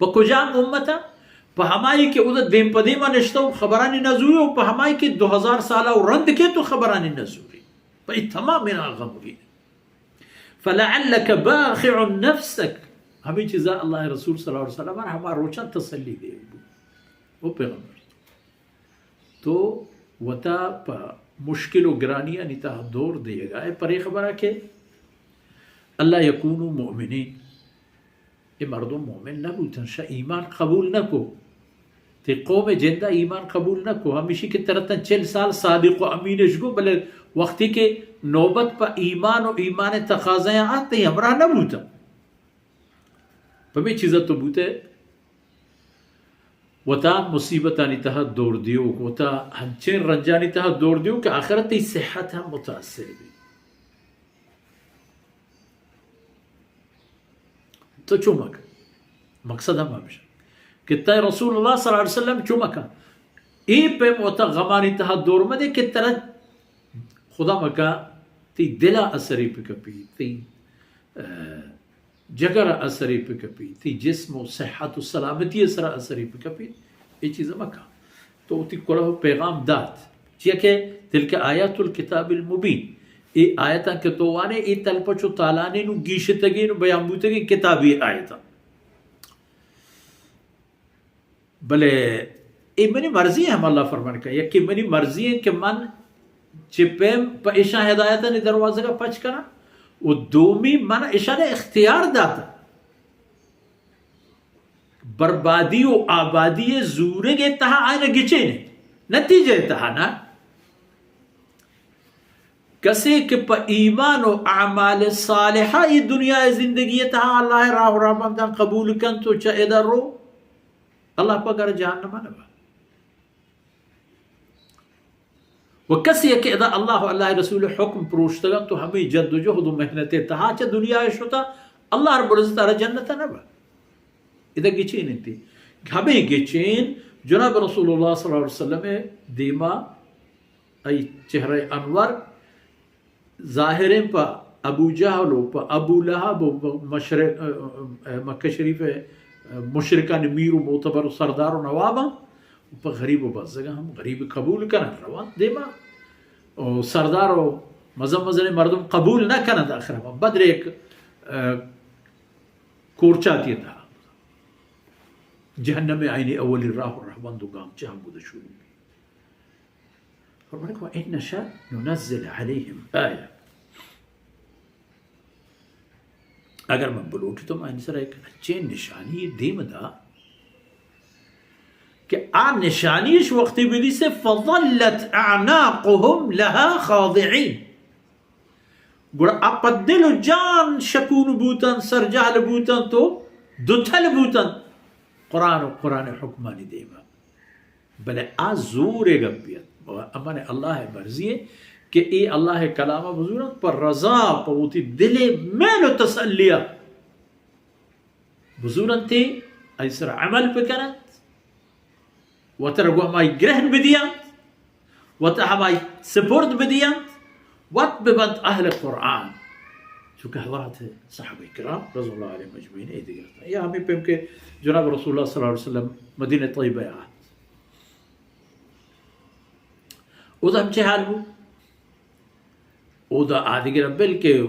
پہ کجام امت ءَ؟ پہ ہمائی کہ اودا دیم پہ دیما نشتہ و خبرانی نزوری، و پہ ہمائی کہ دو ہزار سالہ و رند کے تو خبرانی نزوری۔ پہ ای تمام اینا غمگین۔ فلعلک باخع نفسک۔ ہمیں چیزا اللہ رسول صلی اللہ علیہ وسلم ہما روچاں تسلی دے۔ او پیغمبر، تو وتا پہ مشکل و گرانیانی تہا دور دیگا ئے، پرے خبرا کہ الا یکونوا مؤمنین، اے مردم مومن نہ بوتن، شہ ایمان قبول نہ کو، تی قوم جندا ایمان قبول نہ کو، ہمیشی کہ ترا تن چل سال صادق و امین اش گو، بلے وقتی کہ نوبت پہ ایمان و ایمان تقاضیاں آت، تی ہمراہ نہ بوتن۔ پمے چیزا تو بوتے وتا مصیبتانی تہا دور دیوک، وتا ہنچیں رنجانی تہا دور دیوک کہ آخرت تی صحت ہم متاثر بی۔ تو چو مکن، مقصد ہم ہمیش کہ تئی رسول اللہ صلی اللہ علیہ وسلم چو مکن، اے پیم وتا غمانی تہا دور مدے کہ ترا خدا مکا تی دلا اثری پہ کپی، تی، اه، جگر ء اثرے پہ کپیت، تئی جسم و صحت و سلامتی ء سرا اثرے پہ کپیت، اے چیز ء مکن۔ تو وتی کلہ و پیغام دات، چیا کہ تلک آیات الکتاب المبین، اے آیتاں کہ تو وانے، اے تلپچ و تالانین و گیشتگین و بیان بوتگین کتابی آیتاں۔ بلے اے منی مرضی ایں، ہم اللہ فرمان کہ یکے منی مرضی ایں کہ من چہ پیم پہ ایشاں ہدایتانی دروازگ ء پچ کناں، و دومی من ایشان ء اختیار داتا بربادی و آبادی ء زورگ ء تہا آئین ء گچین انت، نتیجہ ء تہا نہ۔ کسے کہ پہ ایمان و اعمال صالحہ ای دنیا ء زندگی ء تہا اللہ ء راہ و رہبنداں قبول کنت و چہ ادا رو، اللہ پاک ء را جہنم ء نہ با۔ و کسے کہ ادا اللہ و اللہ ء رسول ء حکم پروشتگ انت و ہمے جد و جہد و محنت ء تہا چہ دنیا ء شتا، اللہ رب العزت ء را جنت ء نہ با۔ ادا گچین انت۔ ہمے گچین جناب رسول اللہ صلی اللہ علیہ وسلم ء دیما ای چہرہ انور ظاہریں پہ ابو جہل و پہ ابو لہب و پہ مشرق، ا، ا، مکہ شریف ء مشرکانی میر و معتبر و سردار و نواباں، و پہ غریب و بزگاں ہم، غریب قبول کنن روان دیما، و سردار و مزن مزنیں مردم قبول نہ کنن۔ آخر ہم بدر یک، ا، کورچاتی تہا جہنم آئینی اولی راہ و رہبند و گامچہ ہم بودا شروع۔ فرمائے کہ وَإِن نَّشَأْ نُنَزِّلْ عَلَيْهِمْ آيَةً۔ اگر من بلوٹتوں، من سرا یک اچیں نشانی دیم دا کہ آ نشانیش وقتی بدیسے، فَظَلَّتْ أَعْنَاقُهُمْ لَهَا خَاضِعِينَ۔ گڑا آ پہ دل و جان شکون بوتن، سرجہل بوتن تو دوتل بوتن قرآن و قرآن حکمانی دیما۔ بلے آ زور ء گپے ات۔ و امن اللہ ء مرضی ء کہ اے اللہ ء کلام ء بزورنت پہ رضا، پہ وتی دل ء میل و تسلی ء بزورنت، آئی سر عمل بکننت، وتر گوں ہمائی گرہن بدینت، وت ہمائی سپرد بدینت، وت ببنت اہل قرآن۔ چونکہ حضرات صحابہ کرام رضی اللہ علیہم اجمعین اے دگرتاں۔ یا ہمیں پیم کہ جناب رسول اللہ صلی اللہ علیہ وسلم مدینہ طیبہ آت۔ اودا ہم چہ حال بو؟ اودا آدگر بل کہ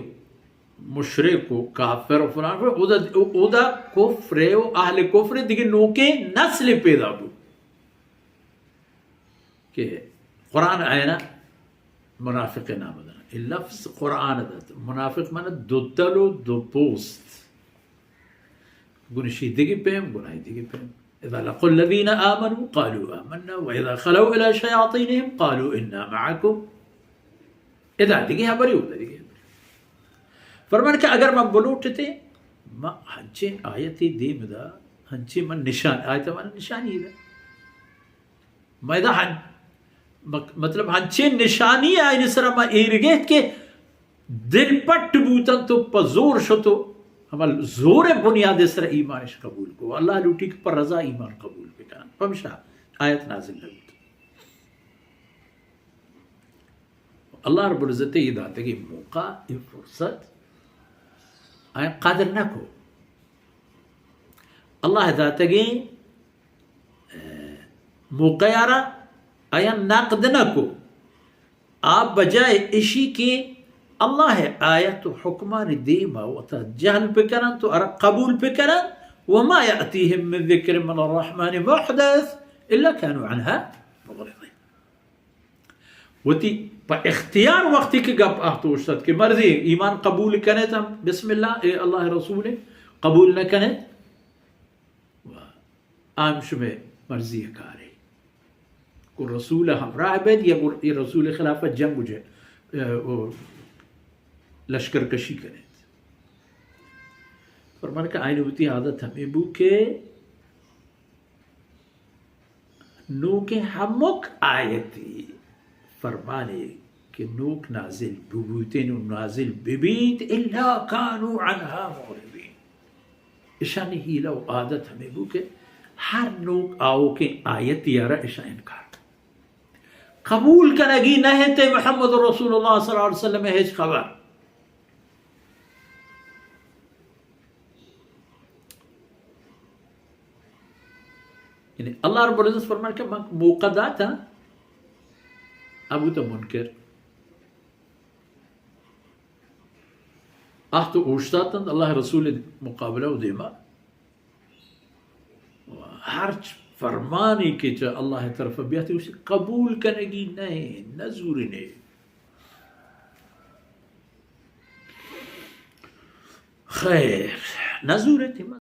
مشرک و کافر و فلان، اودا، اودا کفر و اہل کفر دیگہ نوکیں نسل پیدا بو کہ قرآن آینا منافق نام دنا۔ اے لفظ قرآن دات۔ منافق من دو تل و دو پوست۔ گنشی دگی پیم، گناہی دگی پیم۔ اذا لقوا الذين آمنوا قالوا آمنا واذا خلوا الى شياطينهم قالوا انا معكم۔ ادا دگی ہبری، اودا دگی ہبری۔ فرمان کہ اگر من بلوٹتے، ما ہنچیں آیتی دیم دا، ہنچیں من نشان، آیت من نشانی دا۔ ما ادا ہن-، مک-، مطلب ہنچیں نشانی آئین سرا ما ایر گیت کہ دل پٹ بوتن تو پہ زور شتو، ہما زور بنیاد سر ایمانش قبول کو۔ اللہ لوٹی کہ پر رضا ایمان قبول بکن۔ پمشا آیت نازل نہ بوت۔ اللہ رب العزت ای داتگی موقع، ای فرصت، آیا قدر نہ کو۔ اللہ داتگیں، اے، موقع ءَ را آیاں نقد نہ کو۔ آ بجائے اشی کہ اللہ آیت و حکمانی دیم ءَ وتا جہل بکننت و آرا قبول بکننت، وما یأتیہم من ذکر من الرحمن محدث الا کانوا عنہ معرضین۔ وتی پہ اختیار وقتی کہ گپ آہت اوشتات کہ مرضی ایمان قبول کنیت ہم، بسم اللہ، اے اللہ رسول، قبول نہ کنیت، و آ ہم شمئے مرضی کارے۔ گوں رسول ہمراہ بیت یا گوں اے رسول خلاف جنگ و ج-، ء، و لشکر کشی کنیت۔ فرمان کہ آئین وتی عادت ہمیں بو کہ نوکیں ہمک آیتی فرمانے کہ نوک نازل ببوتین و نازل ببیت، الا کانوا عنها معرضین۔ اشانی حیلہ و عادت ہمیں بو کہ ہر نوک آوکیں آیتی آرا اشان انکار کن۔ قبول کنگی نہ انت محمد رسول اللہ صلی اللہ علیہ وسلم ہچ خبر۔ یعنی اللہ رب العزت فرمان کہ من موقع داتا، ابو تو منکر۔ آ تو اوشتاتن اللہ رسول مقابلہ و دیما۔ ہرچ فرمانی کہ چہ اللہ طرف بیاتی، اسے قبول کنگی نہ، نہ زورنے۔ خیر، نہ زورتی۔